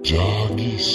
ጃጊሶ።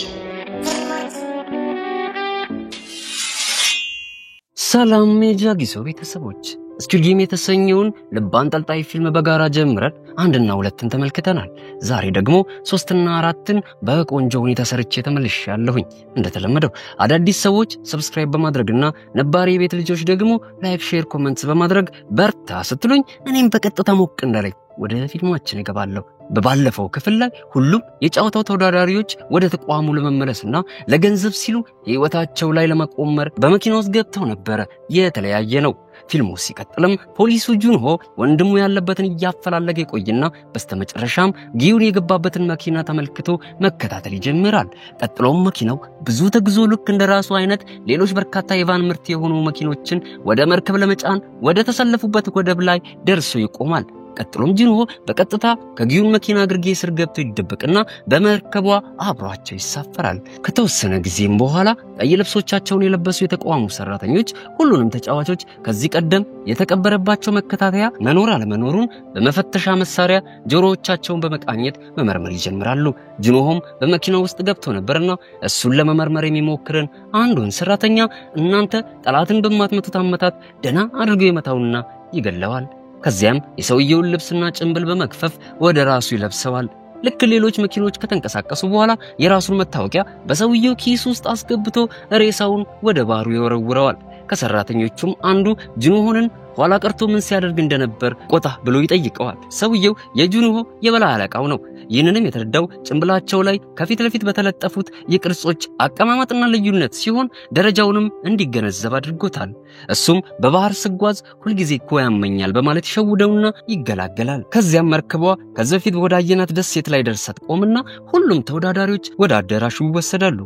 ሰላም የጃጊሶ ቤተሰቦች፣ Squid Game የተሰኘውን ልብ አንጠልጣይ ፊልም በጋራ ጀምረን አንድና ሁለትን ተመልክተናል። ዛሬ ደግሞ ሶስትና አራትን በቆንጆ ሁኔታ ሰርቼ ተመልሻለሁኝ። እንደተለመደው አዳዲስ ሰዎች subscribe በማድረግና ነባር የቤት ልጆች ደግሞ like፣ share፣ comment በማድረግ በርታ ስትሉኝ እኔም በቀጥታ ሞቅ እንዳለኝ ወደ ፊልማችን እገባለሁ። በባለፈው ክፍል ላይ ሁሉም የጨዋታው ተወዳዳሪዎች ወደ ተቋሙ ለመመለስና ለገንዘብ ሲሉ ሕይወታቸው ላይ ለመቆመር በመኪና ውስጥ ገብተው ነበረ። የተለያየ ነው። ፊልሙ ሲቀጥልም ፖሊሱ ጁንሆ ወንድሙ ያለበትን እያፈላለገ ይቆይና በስተመጨረሻም ጊዩን የገባበትን መኪና ተመልክቶ መከታተል ይጀምራል። ቀጥሎም መኪናው ብዙ ተጉዞ ልክ እንደ ራሱ አይነት ሌሎች በርካታ የ van ምርት የሆኑ መኪኖችን ወደ መርከብ ለመጫን ወደ ተሰለፉበት ወደብ ላይ ደርሶ ይቆማል። ቀጥሎም ጂንሆ በቀጥታ ከጊዩን መኪና ግርጌ ስር ገብቶ ይደበቅና በመርከቧ አብሯቸው ይሳፈራል። ከተወሰነ ጊዜም በኋላ ቀይ ልብሶቻቸውን የለበሱ የተቋሙ ሰራተኞች ሁሉንም ተጫዋቾች ከዚህ ቀደም የተቀበረባቸው መከታተያ መኖር አለመኖሩን በመፈተሻ መሳሪያ ጆሮዎቻቸውን በመቃኘት መመርመር ይጀምራሉ። ጂንሆም በመኪናው ውስጥ ገብቶ ነበርና እሱን ለመመርመር የሚሞክርን አንዱን ሰራተኛ እናንተ ጠላትን በማትመቱት አመታት ደና አድርጎ ይመታውና ይገለዋል። ከዚያም የሰውየውን ልብስና ጭንብል በመክፈፍ ወደ ራሱ ይለብሰዋል። ልክ ሌሎች መኪኖች ከተንቀሳቀሱ በኋላ የራሱን መታወቂያ በሰውየው ኪስ ውስጥ አስገብቶ ሬሳውን ወደ ባህሩ ይወረውረዋል። ከሰራተኞቹም አንዱ ጅንሆንን ኋላ ቀርቶ ምን ሲያደርግ እንደነበር ቆጣ ብሎ ይጠይቀዋል። ሰውየው የጁንሆ የበላይ አለቃው ነው። ይህንንም የተረዳው ጭንብላቸው ላይ ከፊት ለፊት በተለጠፉት የቅርጾች አቀማመጥና ልዩነት ሲሆን ደረጃውንም እንዲገነዘብ አድርጎታል። እሱም በባህር ስጓዝ ሁልጊዜ እኮ ያመኛል በማለት ይሸውደውና ይገላገላል። ከዚያም መርከቧ ከዚህ በፊት ወዳየናት ደሴት ላይ ደርሳ ትቆምና ሁሉም ተወዳዳሪዎች ወደ አዳራሹ ይወሰዳሉ።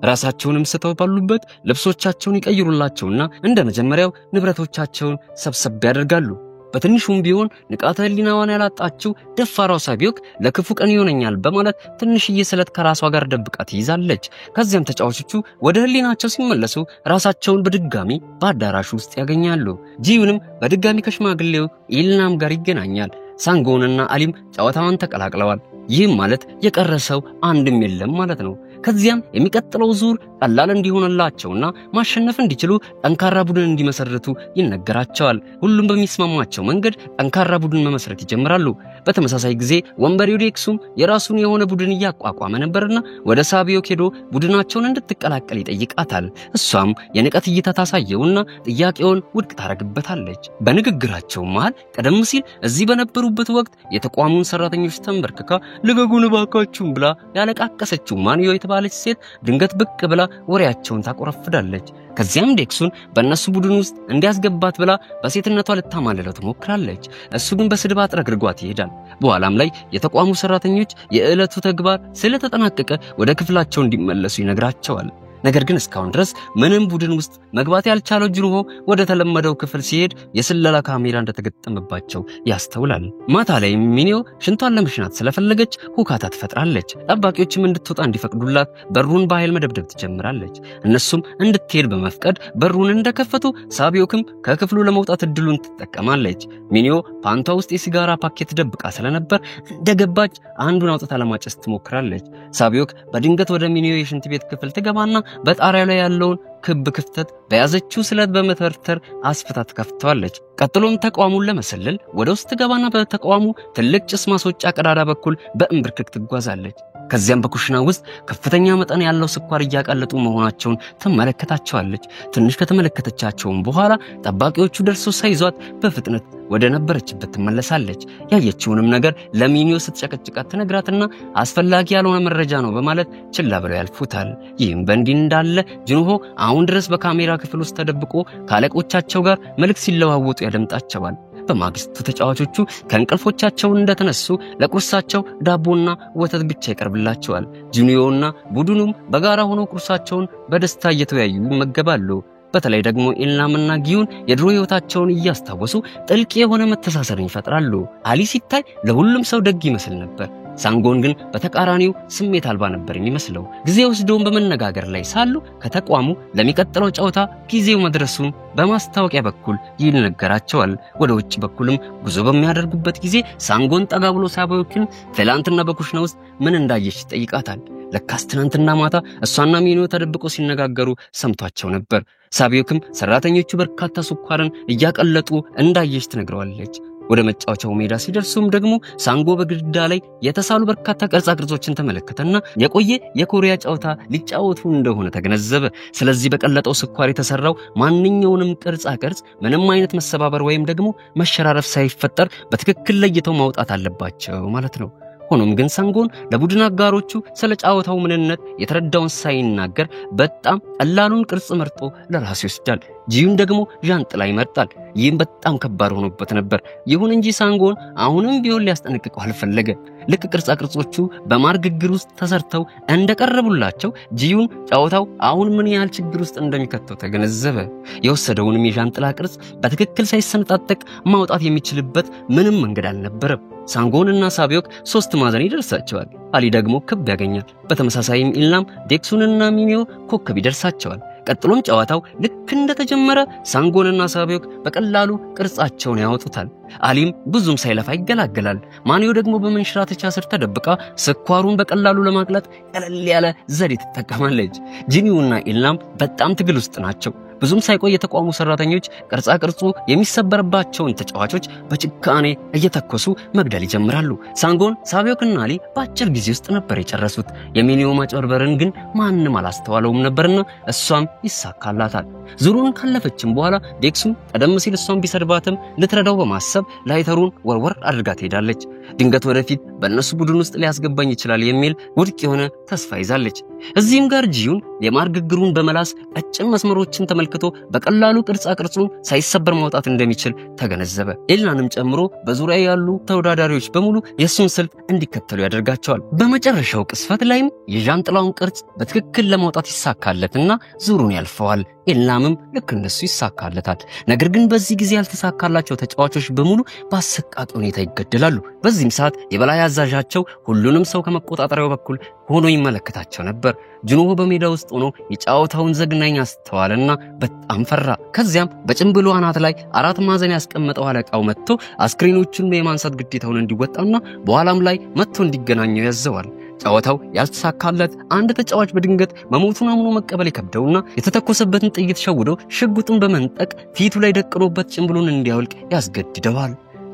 ራሳቸውንም ስተው ባሉበት ልብሶቻቸውን ይቀይሩላቸውና እንደ መጀመሪያው ንብረቶቻቸውን ሰብሰብ ያደርጋሉ። በትንሹም ቢሆን ንቃተ ሕሊናዋን ያላጣችው ደፋሯ ሳቢዮክ ለክፉ ቀን ይሆነኛል በማለት ትንሽዬ ስለት ከራሷ ጋር ደብቃ ትይዛለች። ከዚያም ተጫዋቾቹ ወደ ሕሊናቸው ሲመለሱ ራሳቸውን በድጋሚ በአዳራሹ ውስጥ ያገኛሉ። ጂዩንም በድጋሚ ከሽማግሌው ኢልናም ጋር ይገናኛል። ሳንጎንና አሊም ጨዋታዋን ተቀላቅለዋል። ይህም ማለት የቀረ ሰው አንድም የለም ማለት ነው። ከዚያም የሚቀጥለው ዙር ቀላል እንዲሆንላቸውና ማሸነፍ እንዲችሉ ጠንካራ ቡድን እንዲመሰርቱ ይነገራቸዋል። ሁሉም በሚስማማቸው መንገድ ጠንካራ ቡድን መመስረት ይጀምራሉ። በተመሳሳይ ጊዜ ወንበሬው ዴክሱም የራሱን የሆነ ቡድን እያቋቋመ ነበርና ወደ ሳቢዮክ ሄዶ ቡድናቸውን እንድትቀላቀል ይጠይቃታል። እሷም የንቀት እይታ ታሳየውና ጥያቄውን ውድቅ ታረግበታለች። በንግግራቸው መሃል ቀደም ሲል እዚህ በነበሩበት ወቅት የተቋሙን ሰራተኞች ተንበርክካ ልቀቁን እባካችሁን ብላ ያለቃቀሰችው ማንዮ የተባለች ሴት ድንገት ብቅ ብላ ወሬያቸውን ታቆረፍዳለች። ከዚያም ዴክሱን በእነሱ ቡድን ውስጥ እንዲያስገባት ብላ በሴትነቷ ልታማልለው ትሞክራለች። እሱ ግን በስድብ አጥረግርጓት ይሄዳል። በኋላም ላይ የተቋሙ ሰራተኞች የዕለቱ ተግባር ስለተጠናቀቀ ወደ ክፍላቸው እንዲመለሱ ይነግራቸዋል። ነገር ግን እስካሁን ድረስ ምንም ቡድን ውስጥ መግባት ያልቻለው ጅንሆ ወደ ተለመደው ክፍል ሲሄድ የስለላ ካሜራ እንደተገጠመባቸው ያስተውላል። ማታ ላይ ሚኒዮ ሽንቷን ለመሽናት ስለፈለገች ሁካታ ትፈጥራለች። ጠባቂዎችም እንድትወጣ እንዲፈቅዱላት በሩን በኃይል መደብደብ ትጀምራለች። እነሱም እንድትሄድ በመፍቀድ በሩን እንደከፈቱ ሳቢዮክም ከክፍሉ ለመውጣት እድሉን ትጠቀማለች። ሚኒዮ ፓንቷ ውስጥ የሲጋራ ፓኬት ደብቃ ስለነበር እንደገባች አንዱን አውጥታ ለማጨስ ትሞክራለች። ሳቢዮክ በድንገት ወደ ሚኒዮ የሽንት ቤት ክፍል ትገባና በጣሪያው ላይ ያለውን ክብ ክፍተት በያዘችው ስለት በመተርተር አስፍታ ትከፍተዋለች። ቀጥሎም ተቋሙን ለመሰለል ወደ ውስጥ ትገባና በተቋሙ ትልቅ ጭስ ማስወጫ ቀዳዳ በኩል በእንብርክክ ትጓዛለች። ከዚያም በኩሽና ውስጥ ከፍተኛ መጠን ያለው ስኳር እያቀለጡ መሆናቸውን ትመለከታቸዋለች። ትንሽ ከተመለከተቻቸውም በኋላ ጠባቂዎቹ ደርሶ ሳይዟት በፍጥነት ወደ ነበረችበት ትመለሳለች። ያየችውንም ነገር ለሚኒዮ ስትጨቀጭቃት ትነግራትና አስፈላጊ ያልሆነ መረጃ ነው በማለት ችላ ብለው ያልፉታል። ይህም በእንዲህ እንዳለ ጅንሆ አሁን ድረስ በካሜራ ክፍል ውስጥ ተደብቆ ከአለቆቻቸው ጋር መልእክት ሲለዋወጡ ያደምጣቸዋል። በማግስቱ ተጫዋቾቹ ከእንቅልፎቻቸው እንደተነሱ ለቁርሳቸው ዳቦና ወተት ብቻ ይቀርብላቸዋል። ጁኒዮና ቡድኑም በጋራ ሆነው ቁርሳቸውን በደስታ እየተወያዩ ይመገባሉ። በተለይ ደግሞ ኢልናምና ጊዩን የድሮ ሕይወታቸውን እያስታወሱ ጥልቅ የሆነ መተሳሰርን ይፈጥራሉ። አሊ ሲታይ ለሁሉም ሰው ደግ ይመስል ነበር። ሳንጎን ግን በተቃራኒው ስሜት አልባ ነበር የሚመስለው። ጊዜ ወስደውን በመነጋገር ላይ ሳሉ ከተቋሙ ለሚቀጥለው ጨዋታ ጊዜው መድረሱን በማስታወቂያ በኩል ይነገራቸዋል። ወደ ውጭ በኩልም ጉዞ በሚያደርጉበት ጊዜ ሳንጎን ጠጋ ብሎ ሳቢዎችን ትላንትና በኩሽና ውስጥ ምን እንዳየች ይጠይቃታል። ለካስ ትናንትና ማታ እሷና ሚኒዮ ተደብቆ ሲነጋገሩ ሰምቷቸው ነበር። ሳቢዮክም ሰራተኞቹ በርካታ ስኳርን እያቀለጡ እንዳየች ትነግረዋለች። ወደ መጫወቻው ሜዳ ሲደርሱም ደግሞ ሳንጎ በግድግዳ ላይ የተሳሉ በርካታ ቅርጻ ቅርጾችን ተመለከተና የቆየ የኮሪያ ጨዋታ ሊጫወቱ እንደሆነ ተገነዘበ። ስለዚህ በቀለጠው ስኳር የተሰራው ማንኛውንም ቅርጻ ቅርጽ ምንም አይነት መሰባበር ወይም ደግሞ መሸራረፍ ሳይፈጠር በትክክል ለይተው ማውጣት አለባቸው ማለት ነው። ሆኖም ግን ሳንጎን ለቡድን አጋሮቹ ስለ ጨዋታው ምንነት የተረዳውን ሳይናገር በጣም ቀላሉን ቅርጽ መርጦ ለራሱ ይወስዳል። ጂዩን ደግሞ ዣንጥላ ይመርጣል። ይህም በጣም ከባድ ሆኖበት ነበር። ይሁን እንጂ ሳንጎን አሁንም ቢሆን ሊያስጠነቅቀው አልፈለገ። ልክ ቅርጻ ቅርጾቹ በማር ግግር ውስጥ ተሰርተው እንደቀረቡላቸው ጂዩን ጨዋታው አሁን ምን ያህል ችግር ውስጥ እንደሚከተው ተገነዘበ። የወሰደውንም የዣንጥላ ቅርጽ በትክክል ሳይሰነጣጠቅ ማውጣት የሚችልበት ምንም መንገድ አልነበረም። ሳንጎንና ሳቢዮክ ሶስት ማዕዘን ይደርሳቸዋል። አሊ ደግሞ ክብ ያገኛል። በተመሳሳይም ኢልናም፣ ዴክሱንና ሚኒዮ ኮከብ ይደርሳቸዋል። ቀጥሎም ጨዋታው ልክ እንደተጀመረ ሳንጎንና ሳቢዮክ በቀላሉ ቅርጻቸውን ያወጡታል። አሊም ብዙም ሳይለፋ ይገላገላል። ማኒዮ ደግሞ በመንሸራተቻ ስር ተደብቃ ስኳሩን በቀላሉ ለማቅለጥ ቀለል ያለ ዘዴ ትጠቀማለች። ጂኒውና ኢልናም በጣም ትግል ውስጥ ናቸው። ብዙም ሳይቆይ የተቋሙ ሰራተኞች ቅርጻ ቅርጹ የሚሰበርባቸውን ተጫዋቾች በጭካኔ እየተኮሱ መግደል ይጀምራሉ። ሳንጎን፣ ሳቢዮክና አሊ በአጭር ጊዜ ውስጥ ነበር የጨረሱት። የሚኒዮ ማጭበርበርን ግን ማንም አላስተዋለውም ነበርና እሷም ይሳካላታል። ዙሩን ካለፈችም በኋላ ዴክሱም ቀደም ሲል እሷን ቢሰድባትም ልትረዳው በማሰብ ላይተሩን ወርወር አድርጋ ትሄዳለች። ድንገት ወደፊት በእነሱ ቡድን ውስጥ ሊያስገባኝ ይችላል የሚል ውድቅ የሆነ ተስፋ ይዛለች። እዚህም ጋር ጂዩን የማር ግግሩን በመላስ ቀጭን መስመሮችን ተመልክቶ በቀላሉ ቅርጻ ቅርጹን ሳይሰበር ማውጣት እንደሚችል ተገነዘበ። ኤልናንም ጨምሮ በዙሪያ ያሉ ተወዳዳሪዎች በሙሉ የእሱን ስልት እንዲከተሉ ያደርጋቸዋል። በመጨረሻው ቅስፈት ላይም የዣንጥላውን ቅርጽ በትክክል ለማውጣት ይሳካለትና ዙሩን ያልፈዋል። ኤልናምም ልክ እንደሱ ይሳካለታል። ነገር ግን በዚህ ጊዜ ያልተሳካላቸው ተጫዋቾች በሙሉ በአሰቃቂ ሁኔታ ይገደላሉ። በዚህም ሰዓት የበላይ አዛዣቸው ሁሉንም ሰው ከመቆጣጠሪያው በኩል ሆኖ ይመለከታቸው ነበር። ጅኖሆ በሜዳ ውስጥ ሆኖ የጨዋታውን ዘግናኝ አስተዋለና በጣም ፈራ። ከዚያም በጭንብሉ አናት ላይ አራት ማዕዘን ያስቀመጠው አለቃው መጥቶ አስክሬኖቹን የማንሳት ግዴታውን እንዲወጣና በኋላም ላይ መጥቶ እንዲገናኘው ያዘዋል። ጨዋታው ያልተሳካለት አንድ ተጫዋች በድንገት መሞቱን አምኖ መቀበል ይከብደውና የተተኮሰበትን ጥይት ሸውዶ ሽጉጡን በመንጠቅ ፊቱ ላይ ደቅኖበት ጭንብሉን እንዲያወልቅ ያስገድደዋል።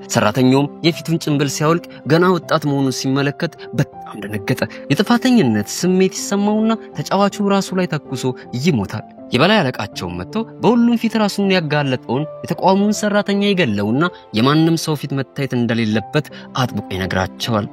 ሰራተኛውም የፊቱን ጭንብል ሲያወልቅ ገና ወጣት መሆኑን ሲመለከት በጣም ደነገጠ። የጥፋተኝነት ስሜት ይሰማውና ተጫዋቹ ራሱ ላይ ተኩሶ ይሞታል። የበላይ አለቃቸውን መጥቶ በሁሉም ፊት ራሱን ያጋለጠውን የተቋሙን ሰራተኛ ይገለውና የማንም ሰው ፊት መታየት እንደሌለበት አጥብቆ ይነግራቸዋል።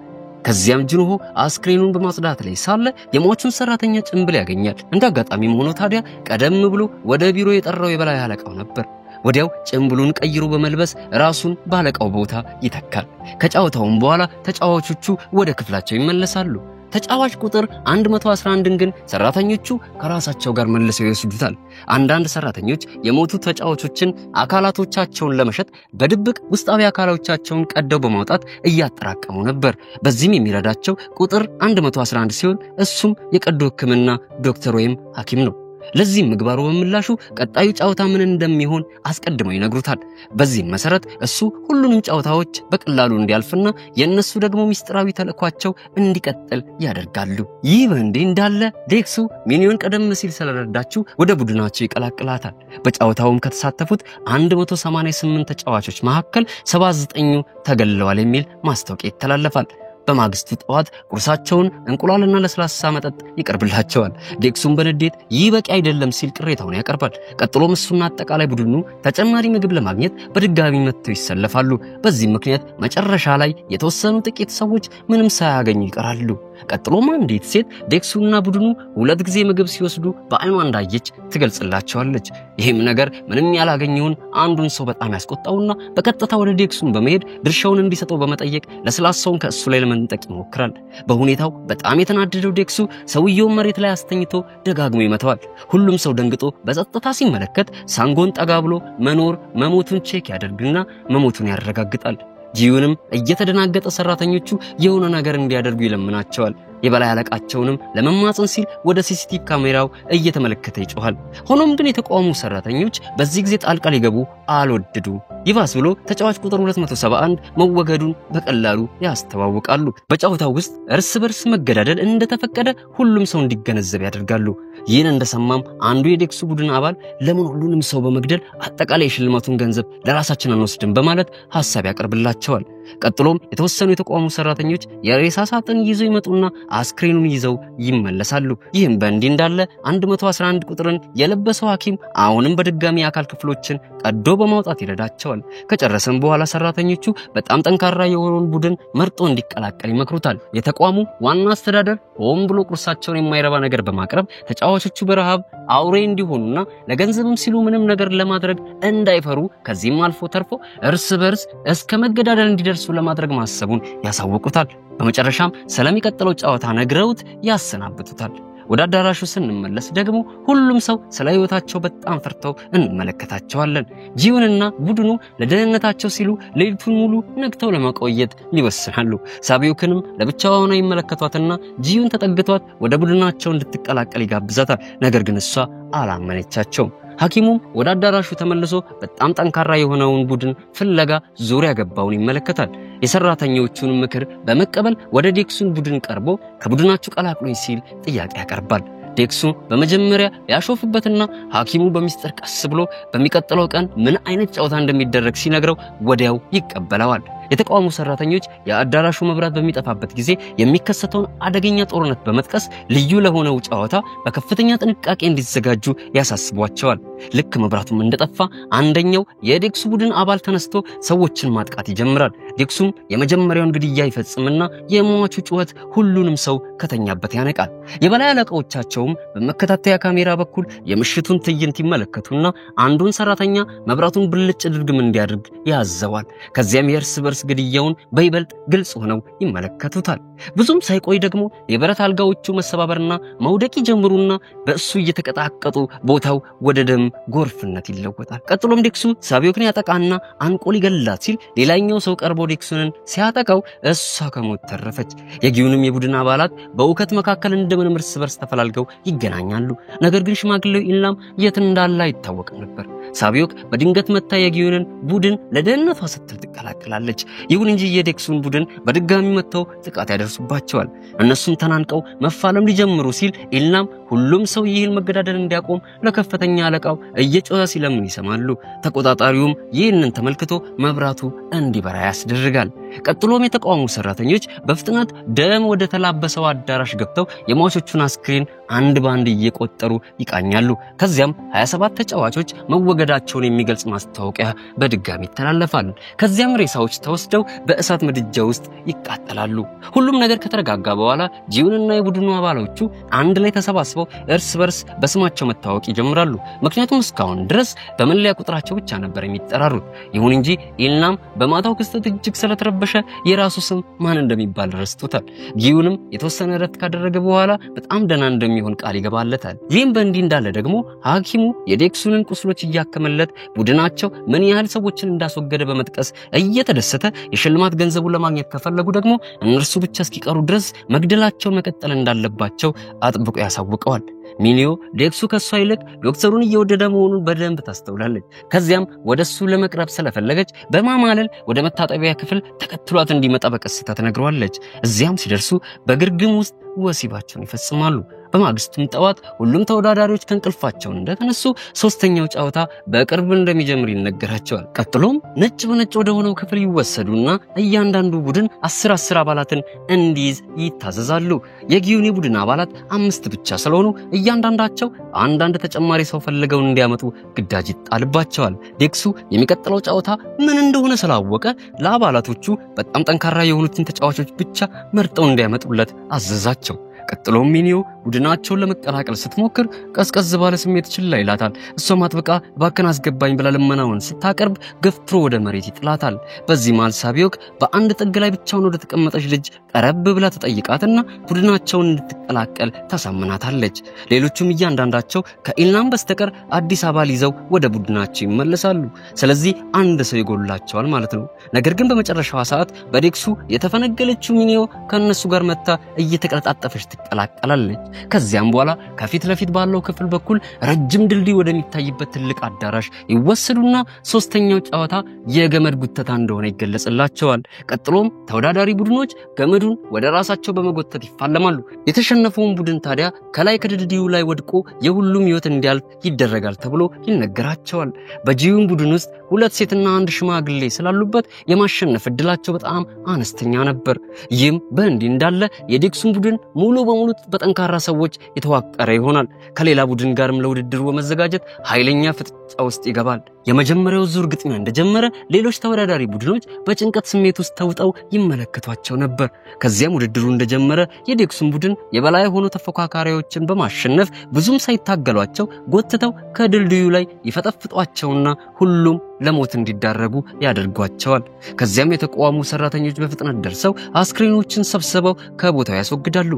ከዚያም ጅንሆ አስክሬኑን በማጽዳት ላይ ሳለ የሟቹን ሰራተኛ ጭንብል ያገኛል። እንደ አጋጣሚም ሆኖ ታዲያ ቀደም ብሎ ወደ ቢሮ የጠራው የበላይ አለቃው ነበር። ወዲያው ጭንብሉን ቀይሮ በመልበስ ራሱን ባለቃው ቦታ ይተካል። ከጨዋታውም በኋላ ተጫዋቾቹ ወደ ክፍላቸው ይመለሳሉ። ተጫዋች ቁጥር 111ን ግን ሰራተኞቹ ከራሳቸው ጋር መልሰው ይወስዱታል። አንዳንድ ሰራተኞች የሞቱ ተጫዋቾችን አካላቶቻቸውን ለመሸጥ በድብቅ ውስጣዊ አካሎቻቸውን ቀደው በማውጣት እያጠራቀሙ ነበር። በዚህም የሚረዳቸው ቁጥር 111 ሲሆን እሱም የቀዶ ሕክምና ዶክተር ወይም ሐኪም ነው። ለዚህም ምግባሩ በምላሹ ቀጣዩ ጨዋታ ምን እንደሚሆን አስቀድመው ይነግሩታል። በዚህም መሰረት እሱ ሁሉንም ጨዋታዎች በቀላሉ እንዲያልፍና የእነሱ ደግሞ ሚስጥራዊ ተልዕኳቸው እንዲቀጥል ያደርጋሉ። ይህ በእንዲህ እንዳለ ዴክሱ ሚኒዮን ቀደም ሲል ስለረዳችው ወደ ቡድናቸው ይቀላቅላታል። በጨዋታውም ከተሳተፉት 188 ተጫዋቾች መካከል 79ኙ ተገለዋል የሚል ማስታወቂያ ይተላለፋል። በማግስቱ ጠዋት ቁርሳቸውን እንቁላልና ለስላሳ መጠጥ ይቀርብላቸዋል። ዴክሱም በንዴት ይህ በቂ አይደለም ሲል ቅሬታውን ያቀርባል። ቀጥሎም እሱና አጠቃላይ ቡድኑ ተጨማሪ ምግብ ለማግኘት በድጋሚ መጥተው ይሰለፋሉ። በዚህም ምክንያት መጨረሻ ላይ የተወሰኑ ጥቂት ሰዎች ምንም ሳያገኙ ይቀራሉ። ቀጥሎም አንዲት ሴት ዴክሱና ቡድኑ ሁለት ጊዜ ምግብ ሲወስዱ በአይኗ እንዳየች ትገልጽላቸዋለች። ይህም ነገር ምንም ያላገኘውን አንዱን ሰው በጣም ያስቆጣውና በቀጥታ ወደ ዴክሱን በመሄድ ድርሻውን እንዲሰጠው በመጠየቅ ለስላሳውን ከእሱ ላይ ለመንጠቅ ይሞክራል። በሁኔታው በጣም የተናደደው ዴክሱ ሰውየውን መሬት ላይ አስተኝቶ ደጋግሞ ይመታዋል። ሁሉም ሰው ደንግጦ በጸጥታ ሲመለከት ሳንጎን ጠጋ ብሎ መኖር መሞቱን check ያደርግና መሞቱን ያረጋግጣል። ጂዩንም እየተደናገጠ ሰራተኞቹ የሆነ ነገር እንዲያደርጉ ይለምናቸዋል። የበላይ አለቃቸውንም ለመማፀን ሲል ወደ CCTV ካሜራው እየተመለከተ ይጮሃል። ሆኖም ግን የተቋሙ ሰራተኞች በዚህ ጊዜ ጣልቃ ሊገቡ አልወደዱ። ይባስ ብሎ ተጫዋች ቁጥር 271 መወገዱን በቀላሉ ያስተዋውቃሉ። በጨዋታው ውስጥ እርስ በርስ መገዳደል እንደተፈቀደ ሁሉም ሰው እንዲገነዘብ ያደርጋሉ። ይህን እንደሰማም አንዱ የዴክሱ ቡድን አባል ለምን ሁሉንም ሰው በመግደል አጠቃላይ የሽልማቱን ገንዘብ ለራሳችን አንወስድም በማለት ሐሳብ ያቀርብላቸዋል። ቀጥሎም የተወሰኑ የተቋሙ ሰራተኞች የሬሳ ሳጥን ይዘው ይመጡና አስክሬኑን ይዘው ይመለሳሉ። ይህም በእንዲህ እንዳለ 111 ቁጥርን የለበሰው ሐኪም አሁንም በድጋሚ የአካል ክፍሎችን ቀዶ በማውጣት ይረዳቸዋል። ከጨረሰም በኋላ ሰራተኞቹ በጣም ጠንካራ የሆነውን ቡድን መርጦ እንዲቀላቀል ይመክሩታል። የተቋሙ ዋና አስተዳደር ሆን ብሎ ቁርሳቸውን የማይረባ ነገር በማቅረብ ተጫዋቾቹ በረሃብ አውሬ እንዲሆኑና ለገንዘብም ሲሉ ምንም ነገር ለማድረግ እንዳይፈሩ ከዚህም አልፎ ተርፎ እርስ በርስ እስከ መገዳደል እንዲደርሱ ለማድረግ ማሰቡን ያሳውቁታል። በመጨረሻም ስለሚቀጥለው ጨዋታ ነግረውት ያሰናብቱታል። ወደ አዳራሹ ስንመለስ ደግሞ ሁሉም ሰው ስለ ሕይወታቸው በጣም ፈርተው እንመለከታቸዋለን። ጂዩንና ቡድኑ ለደህንነታቸው ሲሉ ሌሊቱን ሙሉ ነግተው ለመቆየት ይወስናሉ። ሳቢዮክንም ለብቻዋ ሆና ይመለከቷትና ጂዩን ተጠግቷት ወደ ቡድናቸው እንድትቀላቀል ይጋብዛታል። ነገር ግን እሷ አላመነቻቸውም። ሐኪሙም ወደ አዳራሹ ተመልሶ በጣም ጠንካራ የሆነውን ቡድን ፍለጋ ዙሪያ ገባውን ይመለከታል። የሰራተኞቹን ምክር በመቀበል ወደ ዴክሱን ቡድን ቀርቦ ከቡድናችሁ ቀላቅሉኝ ሲል ጥያቄ ያቀርባል። ዴክሱ በመጀመሪያ ያሾፍበትና ሐኪሙ በሚስጥር ቀስ ብሎ በሚቀጥለው ቀን ምን አይነት ጨዋታ እንደሚደረግ ሲነግረው ወዲያው ይቀበለዋል። የተቃውሞ ሰራተኞች የአዳራሹ መብራት በሚጠፋበት ጊዜ የሚከሰተውን አደገኛ ጦርነት በመጥቀስ ልዩ ለሆነው ጨዋታ በከፍተኛ ጥንቃቄ እንዲዘጋጁ ያሳስቧቸዋል። ልክ መብራቱም እንደጠፋ አንደኛው የዴክሱ ቡድን አባል ተነስቶ ሰዎችን ማጥቃት ይጀምራል። ዴክሱም የመጀመሪያውን ግድያ ይፈጽምና የሟቹ ጩኸት ሁሉንም ሰው ከተኛበት ያነቃል። የበላይ አለቃዎቻቸውም በመከታተያ ካሜራ በኩል የምሽቱን ትዕይንት ይመለከቱና አንዱን ሰራተኛ መብራቱን ብልጭ ድርግም እንዲያደርግ ያዘዋል። ከዚያም የእርስ በርስ ግድያውን በይበልጥ ግልጽ ሆነው ይመለከቱታል። ብዙም ሳይቆይ ደግሞ የብረት አልጋዎቹ መሰባበርና መውደቅ ይጀምሩና በእሱ እየተቀጣቀጡ ቦታው ወደ ደም ጎርፍነት ይለወጣል። ቀጥሎም ዴክሱ ሳቢዮክን ያጠቃና አንቆ ሊገላት ሲል ሌላኛው ሰው ቀርቦ ዴክሱንን ሲያጠቃው እሷ ከሞት ተረፈች። የጊዩንም የቡድን አባላት በእውከት መካከል እንደምንም እርስ በርስ ተፈላልገው ይገናኛሉ። ነገር ግን ሽማግሌው ኢላም የት እንዳለ አይታወቅም ነበር። ሳቢዮክ በድንገት መታ የጊዩንን ቡድን ለደህንነቷ ስትል ትቀላቀላለች። ይሁን እንጂ የዴክሱን ቡድን በድጋሚ መጥተው ጥቃት ያደርሱባቸዋል። እነሱም ተናንቀው መፋለም ሊጀምሩ ሲል ኢላም ሁሉም ሰው ይህን መገዳደል እንዲያቆም ለከፍተኛ አለቃው እየጮኸ ሲለምን ይሰማሉ። ተቆጣጣሪውም ይህንን ተመልክቶ መብራቱ እንዲበራ ያስደርጋል። ቀጥሎም የተቃውሞ ሰራተኞች በፍጥነት ደም ወደ ተላበሰው አዳራሽ ገብተው የሟቾቹን አስክሬን አንድ ባንድ እየቆጠሩ ይቃኛሉ። ከዚያም 27 ተጫዋቾች መወገዳቸውን የሚገልጽ ማስታወቂያ በድጋሚ ይተላለፋል። ከዚያም ሬሳዎች ተወስደው በእሳት ምድጃ ውስጥ ይቃጠላሉ። ሁሉም ነገር ከተረጋጋ በኋላ ጂዩንና የቡድኑ አባሎቹ አንድ ላይ ተሰባስበው እርስ በርስ በስማቸው መታወቅ ይጀምራሉ። ምክንያቱም እስካሁን ድረስ በመለያ ቁጥራቸው ብቻ ነበር የሚጠራሩት። ይሁን እንጂ ኢልናም በማታው ክስተት እጅግ ስለተረበሸ የራሱ ስም ማን እንደሚባል ረስቶታል። ጊዩንም የተወሰነ እረፍት ካደረገ በኋላ በጣም ደህና እንደሚሆን ቃል ይገባለታል። ይህም በእንዲህ እንዳለ ደግሞ ሐኪሙ የዴክሱንን ቁስሎች እያከመለት ቡድናቸው ምን ያህል ሰዎችን እንዳስወገደ በመጥቀስ እየተደሰተ የሽልማት ገንዘቡን ለማግኘት ከፈለጉ ደግሞ እነርሱ ብቻ እስኪቀሩ ድረስ መግደላቸውን መቀጠል እንዳለባቸው አጥብቆ ያሳውቀዋል። ሚኒዮ ዴክሱ ከሷ ይልቅ ዶክተሩን እየወደደ መሆኑን በደንብ ታስተውላለች። ከዚያም ወደሱ ለመቅረብ ስለፈለገች በማማለል ወደ መታጠቢያ ክፍል ተከትሏት እንዲመጣ በቀስታ ትነግረዋለች። እዚያም ሲደርሱ በግርግም ውስጥ ወሲባቸውን ይፈጽማሉ። በማግስቱም ጠዋት ሁሉም ተወዳዳሪዎች ከእንቅልፋቸው እንደተነሱ ሶስተኛው ጨዋታ በቅርብ እንደሚጀምር ይነገራቸዋል። ቀጥሎም ነጭ በነጭ ወደ ሆነው ክፍል ይወሰዱና እያንዳንዱ ቡድን 10 አባላትን እንዲይዝ ይታዘዛሉ። የጊዩኒ ቡድን አባላት 5 ብቻ ስለሆኑ እያንዳንዳቸው አንዳንድ ተጨማሪ ሰው ፈልገው እንዲያመጡ ግዳጅ ይጣልባቸዋል። ዴክሱ የሚቀጥለው ጨዋታ ምን እንደሆነ ስላወቀ ለአባላቶቹ በጣም ጠንካራ የሆኑትን ተጫዋቾች ብቻ መርጠው እንዲያመጡለት አዘዛቸው። ቀጥሎም ሚኒዮ ቡድናቸውን ለመቀላቀል ስትሞክር ቀዝቀዝ ባለ ስሜት ችላ ይላታል። እሷም አጥብቃ እባክህን አስገባኝ ብላ ልመናውን ስታቀርብ ገፍትሮ ወደ መሬት ይጥላታል። በዚህ መሃል ሳቢዮክ በአንድ ጥግ ላይ ብቻውን ወደ ተቀመጠች ልጅ ቀረብ ብላ ተጠይቃትና ቡድናቸውን እንድትቀላቀል ታሳምናታለች። ሌሎቹም እያንዳንዳቸው ከኢልናም በስተቀር አዲስ አባል ይዘው ወደ ቡድናቸው ይመለሳሉ። ስለዚህ አንድ ሰው ይጎላቸዋል ማለት ነው። ነገር ግን በመጨረሻዋ ሰዓት በዴክሱ የተፈነገለችው ሚኒዮ ከነሱ ጋር መታ እየተቀለጣጠፈች ትቀላቀላለች። ከዚያም በኋላ ከፊት ለፊት ባለው ክፍል በኩል ረጅም ድልድይ ወደሚታይበት ትልቅ አዳራሽ ይወሰዱና ሶስተኛው ጨዋታ የገመድ ጉተታ እንደሆነ ይገለጽላቸዋል። ቀጥሎም ተወዳዳሪ ቡድኖች ገመዱን ወደ ራሳቸው በመጎተት ይፋለማሉ። የተሸነፈውን ቡድን ታዲያ ከላይ ከድልድዩ ላይ ወድቆ የሁሉም ሕይወት እንዲያልፍ ይደረጋል ተብሎ ይነገራቸዋል። በጂዩን ቡድን ውስጥ ሁለት ሴትና አንድ ሽማግሌ ስላሉበት የማሸነፍ እድላቸው በጣም አነስተኛ ነበር። ይህም በእንዲህ እንዳለ የዴክሱን ቡድን ሙሉ በሙሉ በጠንካራ ሰዎች የተዋቀረ ይሆናል። ከሌላ ቡድን ጋርም ለውድድሩ በመዘጋጀት ኃይለኛ ፍጥጫ ውስጥ ይገባል። የመጀመሪያው ዙር ግጥሚያ እንደጀመረ ሌሎች ተወዳዳሪ ቡድኖች በጭንቀት ስሜት ውስጥ ተውጠው ይመለከቷቸው ነበር። ከዚያም ውድድሩ እንደጀመረ የዴክሱን ቡድን የበላይ የሆኑ ተፎካካሪዎችን በማሸነፍ ብዙም ሳይታገሏቸው ጎትተው ከድልድዩ ላይ ይፈጠፍጧቸውና ሁሉም ለሞት እንዲዳረጉ ያደርጓቸዋል። ከዚያም የተቋሙ ሰራተኞች በፍጥነት ደርሰው አስክሬኖችን ሰብስበው ከቦታው ያስወግዳሉ።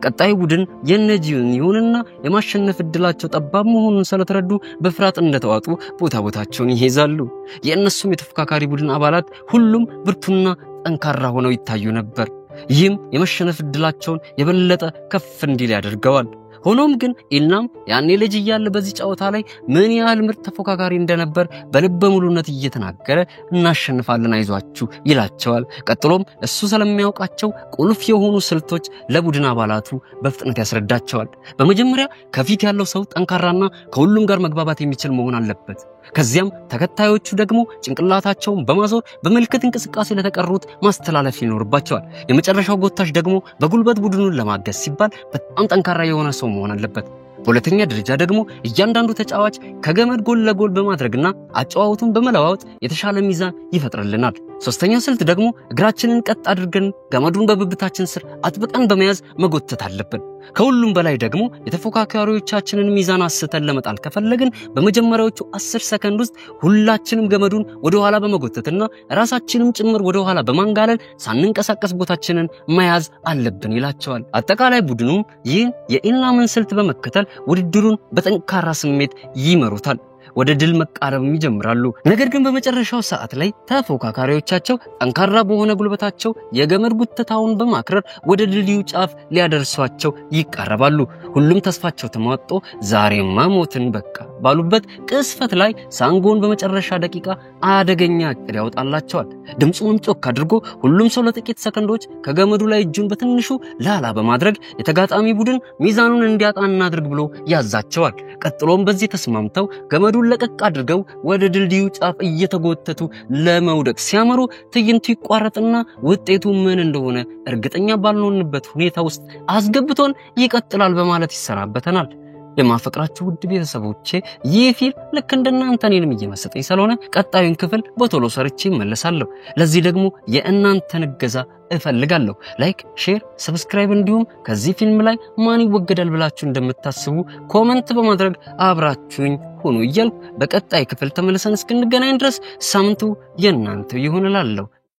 ቀጣይ ቡድን የነጂውን ይሁንና የማሸነፍ እድላቸው ጠባብ መሆኑን ስለተረዱ በፍርሃት እንደተዋጡ ቦታ ቦታቸውን ይይዛሉ። የእነሱም የተፎካካሪ ቡድን አባላት ሁሉም ብርቱና ጠንካራ ሆነው ይታዩ ነበር። ይህም የመሸነፍ እድላቸውን የበለጠ ከፍ እንዲል ያደርገዋል። ሆኖም ግን ኢልናም ያኔ ልጅ እያለ በዚህ ጨዋታ ላይ ምን ያህል ምርጥ ተፎካካሪ እንደነበር በልበ ሙሉነት እየተናገረ እናሸንፋለን፣ አይዟችሁ ይላቸዋል። ቀጥሎም እሱ ስለሚያውቃቸው ቁልፍ የሆኑ ስልቶች ለቡድን አባላቱ በፍጥነት ያስረዳቸዋል። በመጀመሪያ ከፊት ያለው ሰው ጠንካራና ከሁሉም ጋር መግባባት የሚችል መሆን አለበት። ከዚያም ተከታዮቹ ደግሞ ጭንቅላታቸውን በማዞር በምልክት እንቅስቃሴ ለተቀሩት ማስተላለፍ ይኖርባቸዋል። የመጨረሻው ጎታች ደግሞ በጉልበት ቡድኑን ለማገዝ ሲባል በጣም ጠንካራ የሆነ ሰው መሆን አለበት። በሁለተኛ ደረጃ ደግሞ እያንዳንዱ ተጫዋች ከገመድ ጎል ለጎል በማድረግና አጨዋወቱን በመለዋወጥ የተሻለ ሚዛን ይፈጥርልናል። ሶስተኛው ስልት ደግሞ እግራችንን ቀጥ አድርገን ገመዱን በብብታችን ስር አጥብቀን በመያዝ መጎተት አለብን። ከሁሉም በላይ ደግሞ የተፎካካሪዎቻችንን ሚዛን አስተን ለመጣል ከፈለግን በመጀመሪያዎቹ 10 ሰከንድ ውስጥ ሁላችንም ገመዱን ወደ ኋላ በመጎተትና ራሳችንም ጭምር ወደ ኋላ በማንጋለል ሳንንቀሳቀስ ቦታችንን መያዝ አለብን ይላቸዋል። አጠቃላይ ቡድኑም ይህ የኢልናምን ስልት በመከተል ውድድሩን በጠንካራ ስሜት ይመሩታል። ወደ ድል መቃረብም ይጀምራሉ። ነገር ግን በመጨረሻው ሰዓት ላይ ተፎካካሪዎቻቸው ጠንካራ በሆነ ጉልበታቸው የገመድ ጉተታውን በማክረር ወደ ድልድዩ ጫፍ ሊያደርሷቸው ይቃረባሉ። ሁሉም ተስፋቸው ተሟጦ ዛሬማ ሞትን በቃ ባሉበት ቅስፈት ላይ ሳንጎን በመጨረሻ ደቂቃ አደገኛ እቅድ ያወጣላቸዋል። ድምፁንም ጮክ አድርጎ ሁሉም ሰው ለጥቂት ሰከንዶች ከገመዱ ላይ እጁን በትንሹ ላላ በማድረግ የተጋጣሚ ቡድን ሚዛኑን እንዲያጣ እናድርግ ብሎ ያዛቸዋል። ቀጥሎም በዚህ ተስማምተው ገመዱን ለቀቅ አድርገው ወደ ድልድዩ ጫፍ እየተጎተቱ ለመውደቅ ሲያመሩ ትዕይንቱ ይቋረጥና ውጤቱ ምን እንደሆነ እርግጠኛ ባልሆንበት ሁኔታ ውስጥ አስገብቶን ይቀጥላል በማለት ይሰናበተናል። የማፈቅራችሁ ውድ ቤተሰቦቼ ይህ ፊልም ልክ እንደናንተ እኔንም እየመሰጠኝ ስለሆነ ቀጣዩን ክፍል በቶሎ ሰርቼ እመለሳለሁ። ለዚህ ደግሞ የእናንተን እገዛ እፈልጋለሁ። like፣ share፣ subscribe እንዲሁም ከዚህ ፊልም ላይ ማን ይወገዳል ብላችሁ እንደምታስቡ comment በማድረግ አብራችሁኝ ሁኑ እያልኩ በቀጣይ ክፍል ተመልሰን እስክንገናኝ ድረስ ሳምንቱ የእናንተ ይሁን እላለሁ።